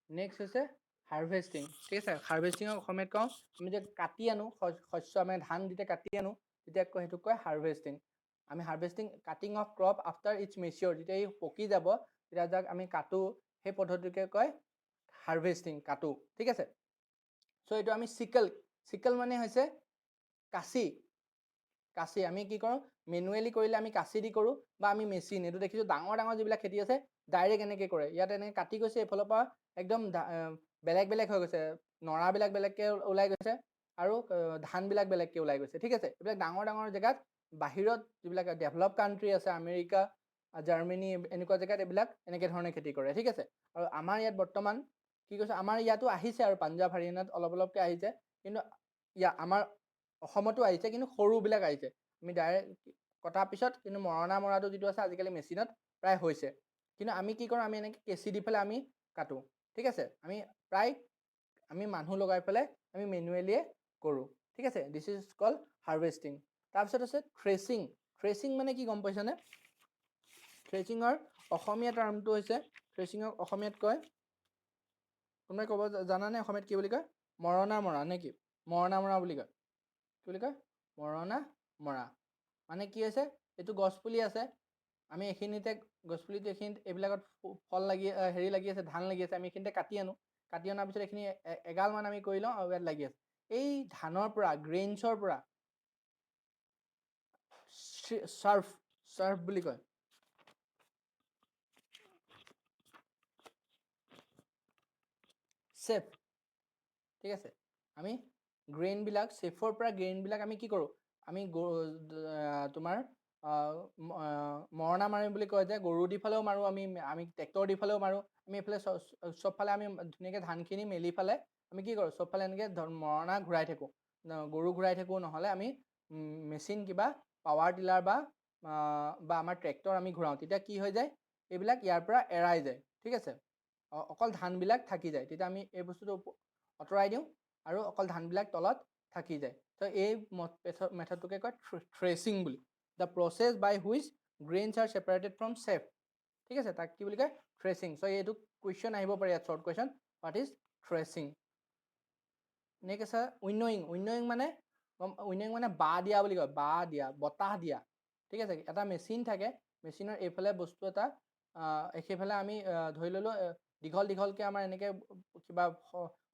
Next হৈছে harvesting, ঠিক আছে। হাৰ্ভেষ্টিঙক অসমীয়াত কওঁ আমি যে কাটি আনো শস্য, আমি ধান যেতিয়া কাটি আনো তেতিয়া সেইটোক কয় হাৰ্ভেষ্টিং। আমি harvesting cutting of crop after it's mature, যেতিয়া ই পকি যাব তেতিয়া যাক আমি কাটো সেই পদ্ধতিটোকে কয় হাৰ্ভেষ্টিং, কাটো, ঠিক আছে। এইটো আমি চিকল, চিকল মানে হৈছে কাঁচি, কাঁচি আমি কি কৰোঁ মেনুৱেলি কৰিলে আমি কাঁচি দি কৰোঁ বা আমি মেচিন, এইটো দেখিছোঁ ডাঙৰ ডাঙৰ যিবিলাক খেতি আছে ডাইৰেক্ট এনেকৈ কৰে, ইয়াত এনেকৈ কাটি গৈছে এইফালৰ পৰা একদম বেলেগ বেলেগ হৈ গৈছে, নৰাবিলাক বেলেগকৈ ওলাই গৈছে আৰু ধানবিলাক বেলেগকৈ ওলাই গৈছে, ঠিক আছে। এইবিলাক ডাঙৰ ডাঙৰ জেগাত বাহিৰত যিবিলাক ডেভেলপ কাণ্ট্ৰি আছে, আমেৰিকা, জাৰ্মানী এনেকুৱা জেগাত এইবিলাক এনেকৈ ধৰণে খেতি কৰে, ঠিক আছে। আৰু আমাৰ ইয়াত বৰ্তমান কি কৈছে, আমাৰ ইয়াতো আহিছে আৰু পাঞ্জাৱ হাৰিয়ানাত অলপ অলপকৈ আহিছে, কিন্তু আমাৰ অসমতো আহিছে, কিন্তু সৰুবিলাক আহিছে। আমি ডাইৰেক্ট কটাৰ পিছত কিন্তু মৰণা মৰাটো যিটো আছে আজিকালি মেচিনত প্ৰায় হৈছে, কিন্তু আমি কি কৰোঁ, আমি এনেকৈ কেঁচি দি পেলাই আমি কাটো, ঠিক আছে। আমি প্ৰায় মানুহ লগাই পেলাই আমি মেনুৱেলিয়ে কৰোঁ, ঠিক আছে। This is call harvesting. তাৰপিছত আছে থ্ৰেচিং। থ্ৰেচিং মানে কি গম পাইছানে? থ্ৰেচিঙৰ অসমীয়া টাৰ্মটো হৈছে, থ্ৰেচিঙক অসমীয়াত কয়, কোনোবাই ক'ব জানানে অসমীয়াত কি বুলি কয়? মৰণা মৰা নে কি? মৰণা মৰা বুলি কয়। কি বুলি কয়? মৰণা মৰা। মানে কি হৈছে, এইটো গছপুলি আছে, আমি এইখিনিতে গছপুলিটো এইখিনিত এইবিলাকত ফল লাগি, হেৰি লাগি আছে, ধান লাগি আছে, আমি এইখিনিতে কাটি আনো, কাটি অনাৰ পিছত এইখিনি এগালমান আমি কৰি লওঁ আৰু ইয়াত লাগি আছে। এই ধানৰ পৰা, গ্ৰেইনছৰ পৰা চাৰ্ফ বুলি কয়, চেফ, ঠিক আছে। আমি গ্ৰেইনবিলাক, চেফৰ পৰা গ্ৰেইনবিলাক আমি কি কৰোঁ, আমি তোমাৰ মৰণা মাৰিম বুলি কয় যে, গৰু দি ফালেও মাৰোঁ আমি, আমি ট্ৰেক্টৰ দি ফালেও মাৰোঁ, আমি এইফালে চবফালে আমি ধুনীয়াকৈ ধানখিনি মেলি ফালে আমি কি কৰোঁ, চবফালে এনেকৈ মৰণা ঘূৰাই থাকোঁ, গৰু ঘূৰাই থাকোঁ, নহ'লে আমি মেচিন কিবা পাৱাৰ টিলাৰ বা আমাৰ ট্ৰেক্টৰ আমি ঘূৰাওঁ, তেতিয়া কি হৈ যায়, এইবিলাক ইয়াৰ পৰা এৰাই যায়, ঠিক আছে। অকল ধানবিলাক থাকি যায়, তেতিয়া আমি এই বস্তুটো আঁতৰাই দিওঁ আৰু অকল ধানবিলাক তলত থাকি যায়। এই মেথডটোকে কয় থ্ৰেচিং বুলি। The process by which grains are separated from chaff, ঠিক আছে, তাক কি বুলি কয়? থ্ৰেচিং। এইটো কুৱেশ্যন আহিব পাৰে ইয়াত, short question, what is threshing. Next আছে উইনয়িং। উইনয়িং মানে উইনয়িং মানে বাঁহ দিয়া বুলি কয়, বাঁহ দিয়া, বতাহ দিয়া, ঠিক আছে। এটা মেচিন থাকে, মেচিনৰ এইফালে বস্তু এটা, সেইফালে আমি ধৰি ল'লোঁ, দীঘল দীঘলকৈ আমাৰ এনেকৈ কিবা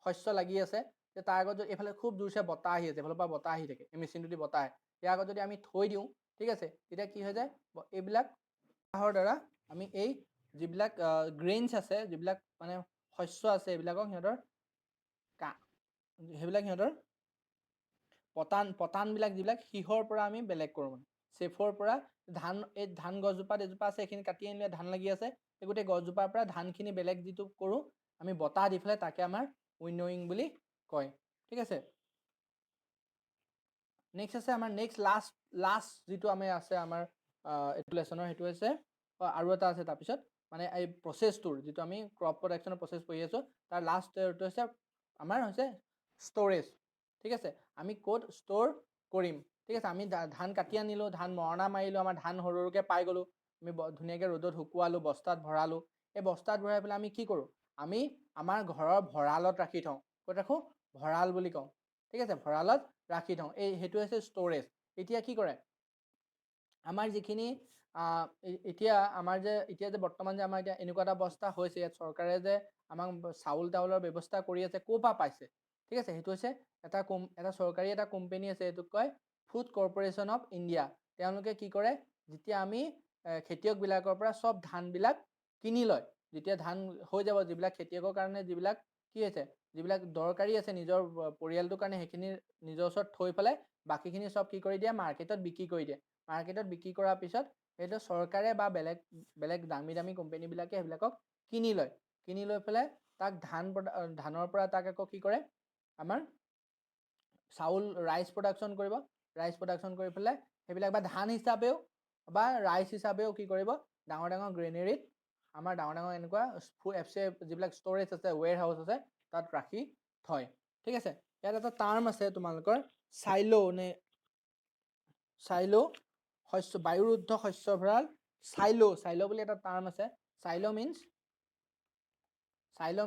শস্য লাগি আছে, তাৰ আগত যদি এইফালে খুব জোৰছে বতাহ আহি আছে, এইফালৰ পৰা বতাহ আহি থাকে, এই মেচিনটো দি বতাহ আহে, ইয়াৰ আগত যদি আমি থৈ দিওঁ, ঠিক আছে, তেতিয়া কি হৈ যায়, এইবিলাক বতাহৰ দ্বাৰা আমি এই যিবিলাক গ্ৰেইনছ আছে, যিবিলাক মানে শস্য আছে, এইবিলাকক সিহঁতৰ সেইবিলাক সিহঁতৰ পতানবিলাক যিবিলাক সিহৰ পৰা আমি বেলেগ কৰোঁ, মানে চেফৰ পৰা ধান, এই ধান গছজোপাত এজোপা আছে, এইখিনি কাটি আনিলে ধান লাগি আছে, এই গোটেই গছজোপাৰ পৰা ধানখিনি বেলেগ যিটো কৰোঁ আমি বতাহ দি পেলাই, তাকে আমাৰ উইনয়িং বুলি কয়, ঠিক আছে। নেক্সট আছে আমাৰ নেক্সট লাষ্ট যিটো আমি আছে আমাৰ এইটো লেচনৰ, সেইটো হৈছে, আৰু এটা আছে তাৰপিছত, মানে এই প্ৰচেছটোৰ যিটো আমি ক্ৰপ প্ৰডাকশ্যনৰ প্ৰচেছ পঢ়ি আছোঁ, তাৰ লাষ্টটো হৈছে আমাৰ হৈছে ষ্ট'ৰেজ, ঠিক আছে। আমি ক'ত ষ্ট'ৰ কৰিম, ঠিক আছে। আমি ধান কাটি আনিলোঁ, ধান মৰণা মাৰিলোঁ, আমাৰ ধান সৰু সৰুকৈ পাই গ'লোঁ, আমি ধুনীয়াকৈ ৰ'দত শুকুৱালোঁ, বস্তাত ভৰালোঁ। এই বস্তাত ভৰাই পেলাই আমি কি কৰোঁ, আমি আমাৰ ঘৰৰ ভঁৰালত ৰাখি থওঁ। ক'ত ৰাখোঁ? ভঁৰাল বুলি কওঁ, ঠিক আছে, ভঁৰালত ৰাখি থওঁ। এই সেইটো হৈছে ষ্ট'ৰেজ। এতিয়া কি কৰে আমাৰ যিখিনি, এতিয়া আমাৰ যে এতিয়া যে বৰ্তমান যে আমাৰ এতিয়া এনেকুৱা এটা অৱস্থা হৈছে, ইয়াত চৰকাৰে যে আমাক চাউল তাউলৰ ব্যৱস্থা কৰি আছে, ক'ৰ পৰা পাইছে, ঠিক আছে, সেইটো হৈছে এটা চৰকাৰী এটা কোম্পেনী আছে, এইটোক কয় ফুড কৰ্পৰেশ্যন অফ ইণ্ডিয়া। তেওঁলোকে কি কৰে, যেতিয়া আমি খেতিয়কবিলাকৰ পৰা চব ধানবিলাক কিনি লয়, যেতিয়া ধান হৈ যাব, যিবিলাক খেতিয়কৰ কাৰণে যিবিলাক কি হৈছে, যিবিলাক দৰকাৰী আছে নিজৰ পৰিয়ালটোৰ কাৰণে, সেইখিনি নিজৰ ওচৰত থৈ পেলাই বাকীখিনি চব কি কৰি দিয়ে, মাৰ্কেটত বিক্ৰী কৰি দিয়ে। মাৰ্কেটত বিক্ৰী কৰাৰ পিছত সেইটো চৰকাৰে বা বেলেগ বেলেগ দামী দামী কোম্পেনীবিলাকে সেইবিলাকক কিনি লয়। কিনি লৈ পেলাই তাক ধানৰ পৰা তাক আকৌ কি কৰে, আমাৰ চাউল ৰাইচ প্ৰডাকশ্যন কৰিব। ৰাইচ প্ৰডাকশ্যন কৰি পেলাই সেইবিলাক বা ধান হিচাপেও বা ৰাইচ হিচাপেও কি কৰিব, ডাঙৰ ডাঙৰ গ্ৰেনেৰীত আমাৰ ডাঙৰ ডাঙৰ এনেকুৱা এফ চি যিবিলাক ষ্ট'ৰেজ আছে, ৱেৰ হাউচ আছে, তাত ৰাখি থয়, ঠিক আছে। ইয়াত এটা টাৰ্ম আছে তোমালোকৰ চাইল' নে চাইল', শস্য বায়ুৰুদ্ধ শস্য ভঁৰাল, চাইল' বুলি এটা টাৰ্ম আছে। চাইল'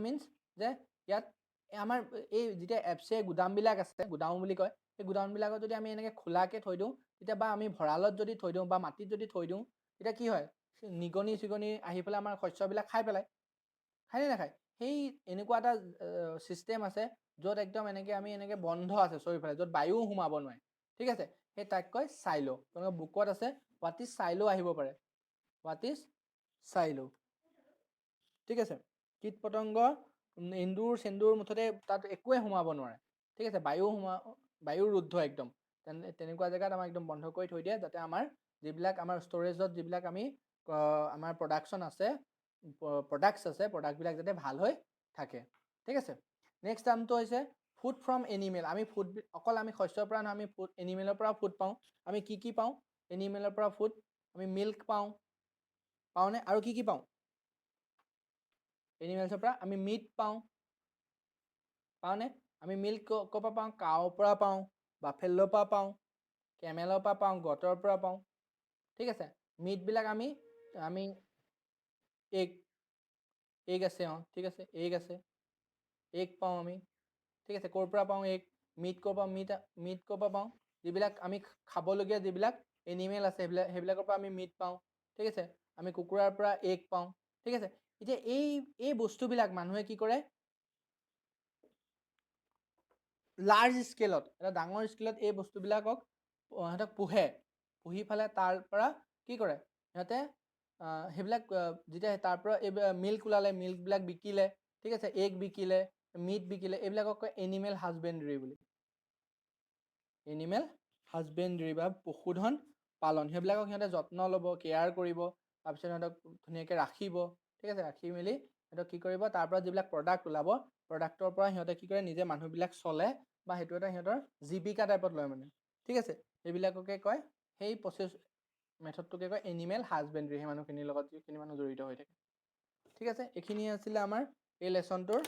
মিনছ যে ইয়াত আমাৰ এই যেতিয়া এফ চি I গুদামবিলাক আছে, গুদাম বুলি কয়, সেই গুদামবিলাকত যদি আমি এনেকৈ খোলাকৈ থৈ দিওঁ তেতিয়া, বা আমি ভঁৰালত যদি থৈ দিওঁ বা মাটিত যদি থৈ দিওঁ, তেতিয়া কি হয়? নিগনি চিগনি আহি পেলাই আমাৰ শস্যবিলাক খাই পেলায়। খায়নে নাখায়? সেই এনেকুৱা এটা ছিষ্টেম আছে য'ত একদম এনেকৈ আমি এনেকৈ বন্ধ আছে চাৰিওফালে, য'ত বায়ুও সোমাব নোৱাৰে, ঠিক আছে? সেই তাক কয় চাইলো। তোমালোকৰ বুকত আছে। What is silo আহিব পাৰে। What is silo? ঠিক আছে। কীট পতংগ, এন্দুৰ চেন্দুৰ, মুঠতে তাত একোৱে সোমাব নোৱাৰে, ঠিক আছে? বায়ু সোমা বায়ু ৰুদ্ধ একদম। তেনেকুৱা জেগাত আমাক একদম বন্ধ কৰি থৈ দিয়ে, যাতে আমাৰ যিবিলাক আমাৰ ষ্ট'ৰেজত যিবিলাক আমি আমাৰ প্ৰডাকশ্যন আছে, প্ৰডাক্টছ আছে, প্ৰডাক্টবিলাক যাতে ভাল হৈ থাকে, ঠিক আছে? নেক্সট টাৰ্মটো হৈছে ফুড ফ্ৰম এনিমেল। আমি ফুড অকল আমি শস্যৰ পৰা নহয়, আমি ফুড এনিমেলৰ পৰাও ফুড পাওঁ। আমি কি কি পাওঁ এনিমেলৰ পৰা ফুড? আমি মিল্ক পাওঁ, পাওঁনে? আৰু কি কি পাওঁ এনিমেলছৰ পৰা? আমি মিট পাওঁ, পাওঁনে? আমি মিল্ক ক'ৰ পৰা পাওঁ? কাউৰ পৰা পাওঁ, বাফেল্লোৰ পৰা পাওঁ, কেমেলৰ পৰা পাওঁ, গটৰ পৰা পাওঁ, ঠিক আছে? মিটবিলাক আমি আমি এগ, এগ আছে, অঁ, ঠিক আছে, এগ আছে, এগ পাওঁ আমি, ঠিক আছে? ক'ৰ পৰা পাওঁ এগ? মিট ক'ৰ পৰা? মিট মিট ক'ৰ পৰা পাওঁ? যিবিলাক আমি খাবলগীয়া যিবিলাক এনিমেল আছে, সেইবিলাকৰ পৰা আমি মিট পাওঁ, ঠিক আছে? আমি কুকুৰাৰ পৰা এগ পাওঁ, ঠিক আছে? এতিয়া এই বস্তুবিলাক মানুহে কি কৰে? লাৰ্জ স্কেলত, এটা ডাঙৰ স্কেলত এই বস্তুবিলাকক সিহঁতক পোহে। পুহি পেলাই তাৰ পৰা কি কৰে সিহঁতে? সেইবিলাক যেতিয়া তাৰ পৰা এই মিল্ক ওলালে, মিল্কবিলাক বিকিলে, ঠিক আছে, এগ বিকিলে, মিট বিকিলে, এইবিলাকক কয় এনিমেল হাজবেণ্ডৰী বুলি। এনিমেল হাজবেণ্ডৰী বা পশুধন পালন। সেইবিলাকক সিহঁতে যত্ন ল'ব, কেয়াৰ কৰিব, তাৰপিছত সিহঁতক ধুনীয়াকৈ ৰাখিব, ঠিক আছে? ৰাখি মেলি সিহঁতক কি কৰিব? তাৰ পৰা যিবিলাক প্ৰডাক্ট ওলাব, প্ৰডাক্টৰ পৰা সিহঁতে কি কৰে? নিজে মানুহবিলাক চলে বা সেইটো এটা সিহঁতৰ জীৱিকা টাইপত লয় মানে, ঠিক আছে? সেইবিলাককে কয়, সেই প্ৰচেছ মেথডটোকে কয় এনিমেল হাজবেণ্ডৰী, সেই মানুহখিনিৰ লগত যিখিনি মানুহ জড়িত হৈ থাকে, ঠিক আছে? এইখিনিয়ে আছিলে আমাৰ এই লেচনটোৰ।